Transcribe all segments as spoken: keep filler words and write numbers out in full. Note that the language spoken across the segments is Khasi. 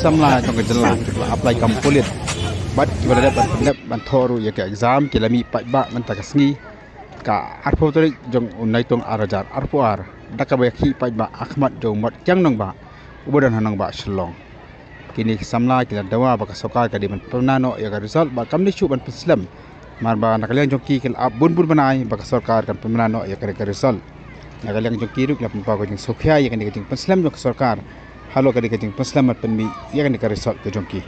Samla jong ka jylla ki la apply kam pulit bad ki ba la dep ban pyndep ban thoh ruh ïa ka exam ki la mih paidbah mynta ka sngi ka arphew tarik jong u Naitung ar hajar arphew ar da kaba ïakhih paidbah ha khmat jong u Mot Kiang Nangbah uba don ha nongbah Shillong. Kine ki samla ki la dawa ba ka sorkar ka dei ban pynbna noh ïa ka result bad kam dei shuh ban pynslem. Namar ba na ka liang jong ki ki la ap bun bun bnai ba ka sorkar kan pynbna noh ïa kane ka result. Na ka liang jong ki ruh ki la pynpaw ka jingsngewkhia ïa kane ka jingpynslem jong ka sorkar halor kane ka jingpynslem bad pynmih ïa kane ka result ka jong ki.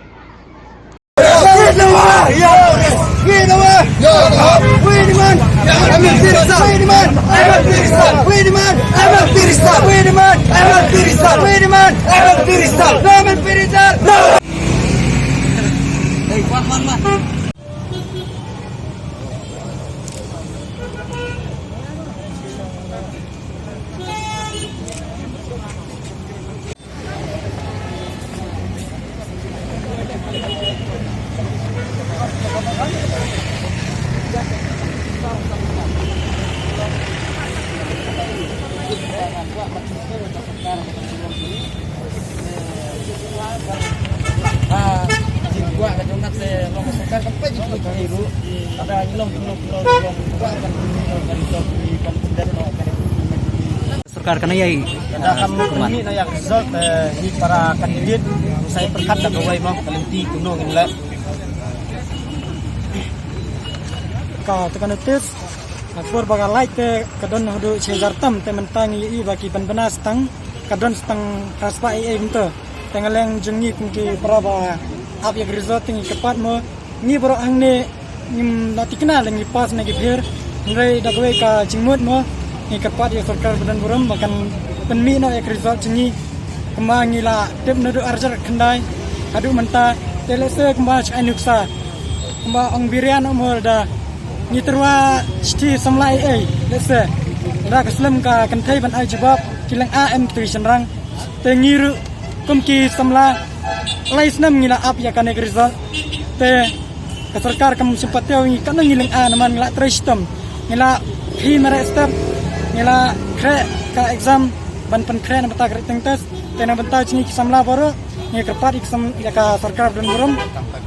Sorkar kan ïai, ah, kam pynmih noh ïa ka result, eh, ngi para candidate sa ïa pyrkhat da kawei mo ka lynti kumno ngin leh. Ka, te ka notice ha ka por ba ka lait te ka don haduh shi hajar tam, te mynta ngi ïohi ba ki pynbna stang ka don stang phra spah ei ei mynta. Te na ka liang jong ngi kum ki para ba ap ïa ka result te ngi kyrpad mo, ngi baroh hangne ngim la thikna lane ngi pass ne ngi fail. Hynrei da kawei ka jingmut mo, ngi kyrpad ïa ka sorkar ba donburom ba kan pynmih noh ïa ka result jong ngi. Kumba ngi la tip naduh ar hajar khyndai haduh mynta, te lehse kumba shu ai nuksa kumba ong biria noh mo, lada ngi tyrwa shithi samla ei ei, lehse lada ka slem ka kynthei ban ai jubab, ki lynga em tu shynrang. Te ngi ruh kum ki samla lai snem ngi la ap ïa kane ka result. Te ka sorkar kam shym pat tip ïa ngi katno ngi lynga, namar ngi la trei shitom, ngi la phi mareh step, ngi la khreh ka exam ban pynkhreh na bynta ka written test. Te na bynta jong ngi ki samla baroh ngi kyrpad ïa ka sam-, ïa ka sorkar ba donburom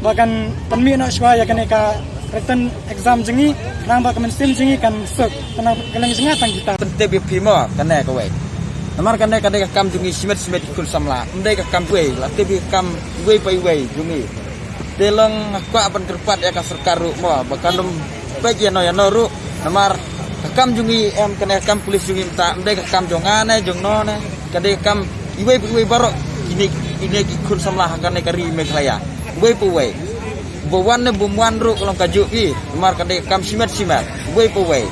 ba kan pynmih noh shuwa ïa kane ka written exam jong ngi, khnang ba ka mynsiem jong ngi kan suk. Kane ka liang jong nga tang kita. Pyntip ïa phi mo kane kawei. Namar kane ka dei ka kam jong ngi shimet shimet ki khun samla, ym dei ka kam wei, la tip ïa ka kam iwei pa iwei jong ngi. Te long nga kwah ban kyrpad ïa ka sorkar ruh mo ba kan ym peit ïano ïano ruh. Namar ka kam jong ngi em, kane ka kam police jong ngi mynta ym dei ka kam jong nga ne jong no ne, ka dei ka kam iwei pa iwei baroh kine, kine ki khun samla ha kane ka ri Meghalaya. Iwei pa iwei, ba wan ne bym wan ruh ka long kajuh phi, namar ka dei ka kam shimet shimet iwei pa iwei.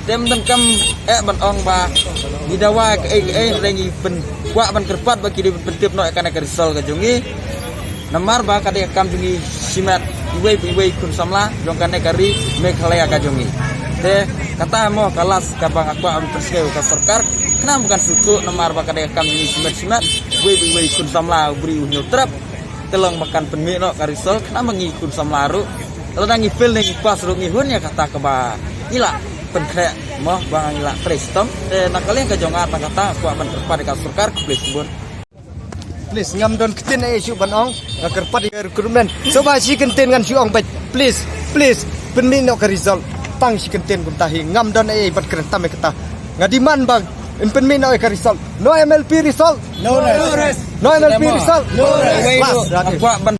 Te ym donkam eh ban ong ba ngi dawa kaei kaei, hynrei ngi pyn-, kwah ban kyrpad ba ki dei ban pyntip noh ïa kane ka result ka jong ngi. Namar ba ka dei ka kam jong ngi shimet iwei pa iwei khun samla jong kane ka ri Meghalaya ka jong ngi. Te kata mo ka last kaba nga kwah ban pynsngew ïa ka sorkar, khnang ba kan sngewthuh, namar ba ka dei ka kam jong ngi shimet shimet iwei pa iwei khun samla, u briew u Hynñiewtrep. Te long ba kan pynmih noh ka result, khnang ba ngi khun samla ruh, lada ngi fail ne ngi pass ruh, ngi hun ïa kata kaba ngi la pynkhreh mo, ba ngi la trei shitom. Te na ka liang ka jong nga tang kata, kwah ban kyrpad ïa ka sorkar, khublei shibun. Please, ngam don ktien ei ei shuh ban ong, nga kyrpad ïa ka recruitment. Shuh ba shi kyntien ngan shu ong beit. Please, please, pynmih noh ka result. Tang shi kyntien kumta hi, ngam don ei ei ban kren tam ïa kata. Nga demand ba yn pynmih noh ïa ka result. No M L P result. No rest. No M L P result. No rest. Bas, rat. Kwah ban